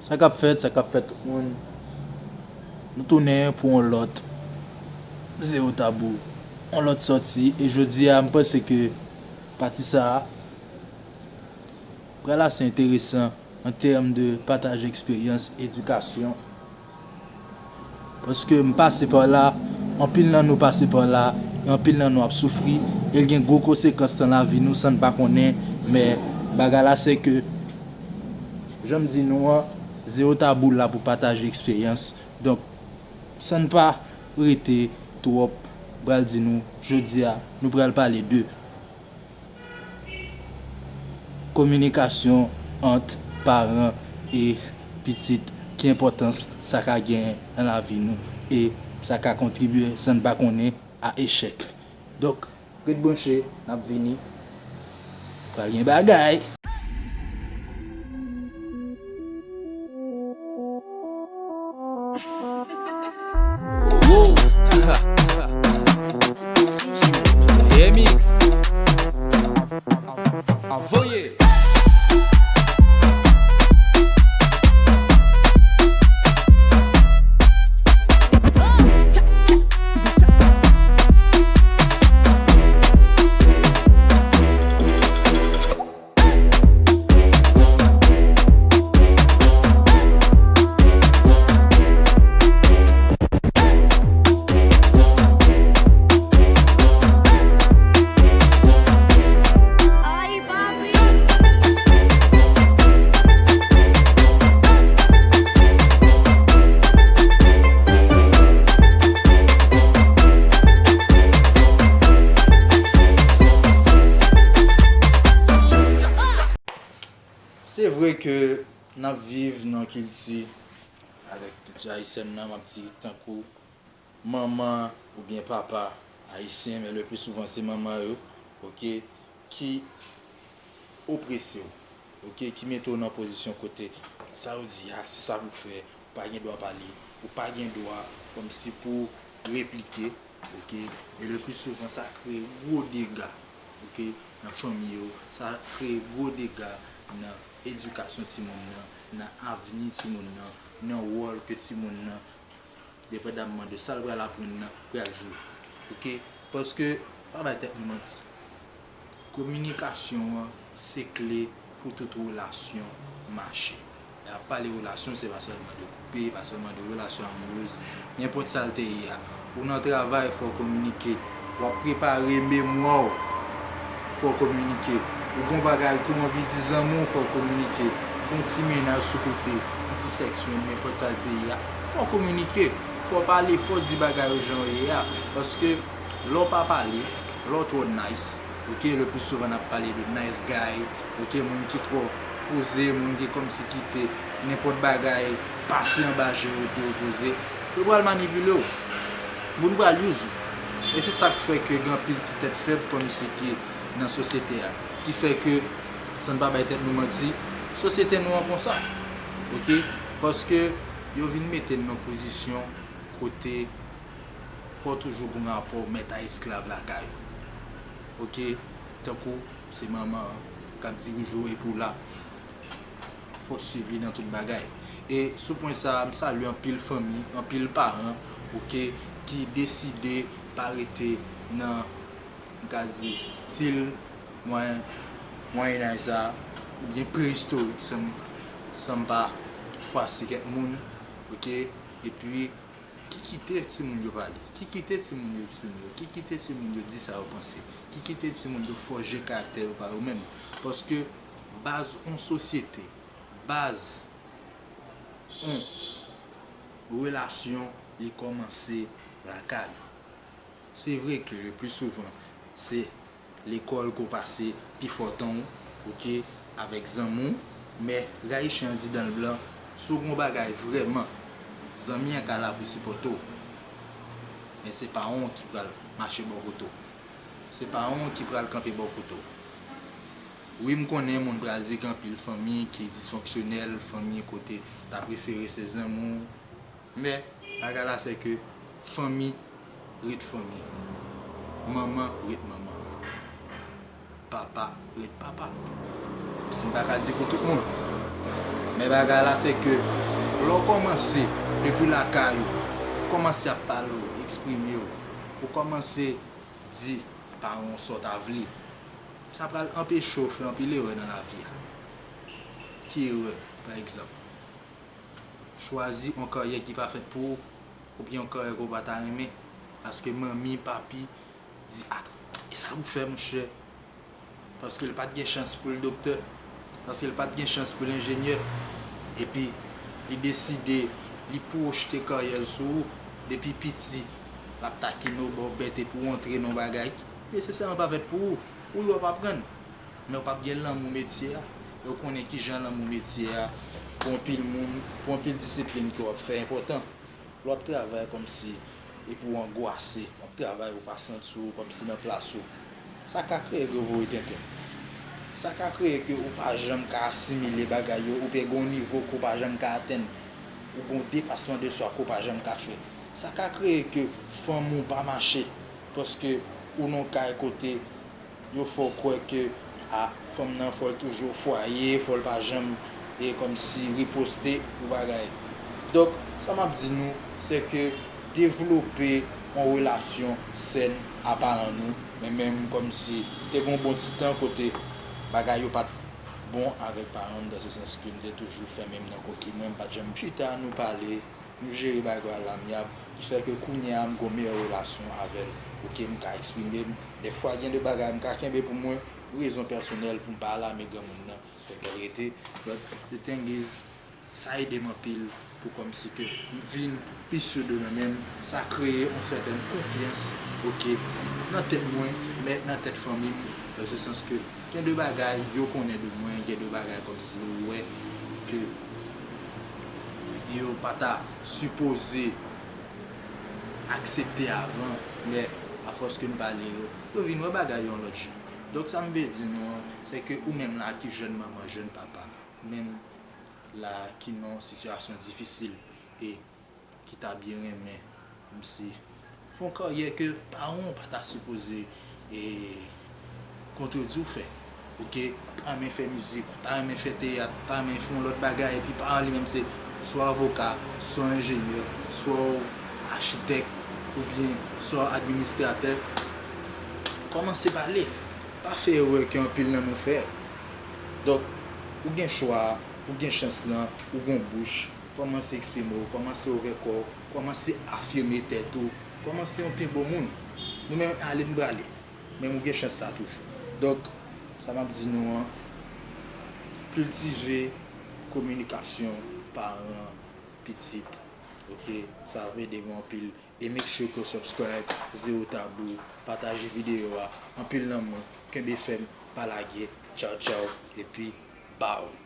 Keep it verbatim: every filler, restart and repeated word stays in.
Sa k ap fèt, sa k ap fèt tout moun. Nou tounen pou yon lòt Zewo Tabou, yon lòt sòti. E jodi a, m panse ke pati sa a pral ase enteresan an tèm de pataj eksperyans, edikasyon. Paske m pase pa la, anpil nan nou pase pa la, e anpil nan nou ap soufri, e l gen gwo konsekans nan lavi nou san n pa konnen, men bagay la se ke, jan m di nou an, Zewo Tabou la pou pataje eksperyans. Donk, san n pa rete twòp, m pral di nou, jodi a, nou pral pale de kominikasyon ant paran e pitit, ki enpòtans sa ka genyen nan lavi nou e sa ka kontribye san n pa konnen a echèk. Donk, ret branche, n ap vini. Pral gen bagay. Wow. Remix. Envoyé. Se vre ke n ap viv nan kilti, avèk kilti ayisyèn nan, m ap di tankou manman oubyen papa ayisyen, men le pli souvan se manman yo, oke, ki oprese w, oke, ki mete w nan pozisyon kote sa yo di a, se sa pou w fè, ou pa gen dwa pale, ou pa gen dwa kòmsi pou replike, oke, e le pli souvan sa kreye gwo dega, oke, nan fanmi yo, sa kreye gwo dega nan edikasyon timoun nan, nan avni timoun nan, nan wòl ke timoun nan, depandamman de sa l pral aprann nan, pral jwe. Oke? Paske, pa bay tèt nou manti. Kominikasyon an, se kle pou tout relasyon mache. Lè y ap pale relasyon, se pa sèlman de koupe, pa sèlman de relasyon amourèz, nenpòt sa l te ye a. Ou nan travay, fò w kominike. W ap prepare memwa w, fò w kominike. Ou gon bagay ke w anvi di zanmi w, fò w kominike. Gon ti mennaj sou kote, yon ti sèks menm, nenpòt sa l te ye a, fò w kominike. Fò w pale, fò w di bagay yo jan yo ye a. Paske lè w pa pale, lè w twò nice, oke, le pli souvan n ap pale de nice guy, oke, moun ki twò poze, moun ki kòmsi kite nenpòt bagay pase anba je yo pou yo poze, yo pral manipile w. Moun pral use ou. E se sa k fè ke gen anpil ti tèt fèb kòmsi ki nan sosyete a. Ki fè ke, san n pa bay tèt nou manti, sosyete nou an konsa. Oke? Paske yo vin mete n nan pozisyon kote fò w toujou gon rapò mèt a esklav lakay ou. Oke? Tankou se manman an k ap dirije w epi w la. Fò w swiv li nan tout bagay. E sou pwen sa a, m salye anpil fanmi, anpil paran, oke, ki deside pa rete nan, m ka di, stil mwayen, mwayen aj sa a, oubyen preyistorik, san m, san m pa fwase kèk moun, oke, epi ki kite timoun yo pale, ki kite timoun yo eksprime yo, ki kite timoun yo di sa yo panse, ki kite timoun yo fòje karaktè yo pa yo menm. Paske baz yon sosyete, baz yon relasyon, li kòmanse lakay. Se vre ke le pli souvan, se lekòl ke w pase pifò tan w, oke, avèk zanmi w, men rayisyen an di dan l blan, si w gen yon bagay vrèman, zanmi an ka la pou sipòte w. Men se paran w ki pral mache bò kote w. Se paran w ki pral kanpe bò kote w. Wi, m konnen moun pral di gen anpil fanmi ki disfonksyonèl, fanmi kote ta prefere se zanmi w, men, bagay la se ke fanmi ret fanmi. Manman ret manman. Papa ret papa. Si m pa ka di pou tout moun. Men bagay la se ke lè w kòmanse depi lakay ou, kòmanse ap pale w, eksprime w, ou kòmanse di paran w sa w ta vle, sa pral anpeche w fè anpil erè nan lavi a. Ki erè, pa egzanp? Chwazi yon karyè ki pa fèt pou ou, oubyen yon karyè ke w pa ta renmen, paske manmi, papi di, ah, e sa pou fè, monchè? Paske l pa t gen chans pou l doktè, paske l pa t gen chans pou l enjenyè, epi li deside, li pwojte karyè l sou ou, depi piti, l ap takine w, ba w bèt epi w antre nan yon bagay ki nesesèman pa fèt pou ou. Wi, w ap aprann, men w p ap gen lanmou metye a, e w konnen kijan lanmou metye a, pou anpil moun, pou anpil disiplin ke w ap fè enpòtan. Lè w ap travay kòmsi epi w angwase, w ap travay ou pa santi w kòmsi nan plas ou, sa ka kreye ke w voye tenten. Sa ka kreye ke ou pa janm ka asimile bagay yo, ou pe gen yon nivo ke w pa janm ka atenn, ou gen yon depasman de swa ke w pa janm ka fè. Sa ka kreye ke fanm ou pa mache, paske ou nan yon kay kote yo fè w kwè ke, a, fanm nan fò l toujou o fwaye, fò l pa janm, e, kòmsi riposte ou bagay. Donk, sa m ap di nou, se ke devlope yon relasyon sèn a paran nou, men menm kòmsi te gen yon bon ti tan kote bagay yo pa t bon avèk paran m, dan se sans ke m te toujou fèmen m nan koki mwen, m pa t janm chita nou pale, nou jere bagay yo alamyab, ki fè ke kounye a m gen yon meyè relasyon avè l. Oke, m ka eksprime m. Dèfwa, gen de bagay m ka kenbe pou mwen, rezon pèsonèl pou m pa alame granmoun nan, fè ke l rete. But the thing is, sa ede m anpil pou kòmsi ke m vin pi sur de mwen menm, sa kreye yon sètèn konfyans, oke, nan tèt mwen, men nan tèt fanmi m, dan se sans ke gen de bagay yo konnen de mwen, gen de bagay kòmsi yo wè ke yo pa ta sipoze aksepte avan, men afòs ke m pale yo, yo vin wè bagay yo yon lòt jan. Donk, sa m vle di nou an, se ke ou menm la ki jèn manman, jèn papa, ou menm la ki nan yon sitiyasyon difisil e ki ta byen renmen kòmsi fè yon karyè ke paran w pa ta sipoze, e, kontredi w fè. Oke, ou ta renmen fè mizik, ou ta renmen fè teyat, ou ta renmen fè yon lòt bagay, epi paran li menm se swa avoka, swa enjenyè, swa w achitèk, oubyen swa w administratè. Kòmanse pale, pa fè erè ke anpil nan nou fè. Donk, ou gen chwa a, ou gen chans lan, ou gen yon bouch, kòmanse eksprime w, kòmanse ouvè kò w, kòmanse afime tèt ou, kòmanse yon pi bon moun. Nou menm ale n prale, men ou gen chans sa toujou. Donk, sa m ap di nou an, kiltive kominikasyon paran, pitit, oke? Sa ap ede nou anpil. E make sure ke w subscribe, Zewo Tabou, pataje videyo a, anpil lanmou, kenbe fèm, pa lage, tchaw tchaw, epi baw!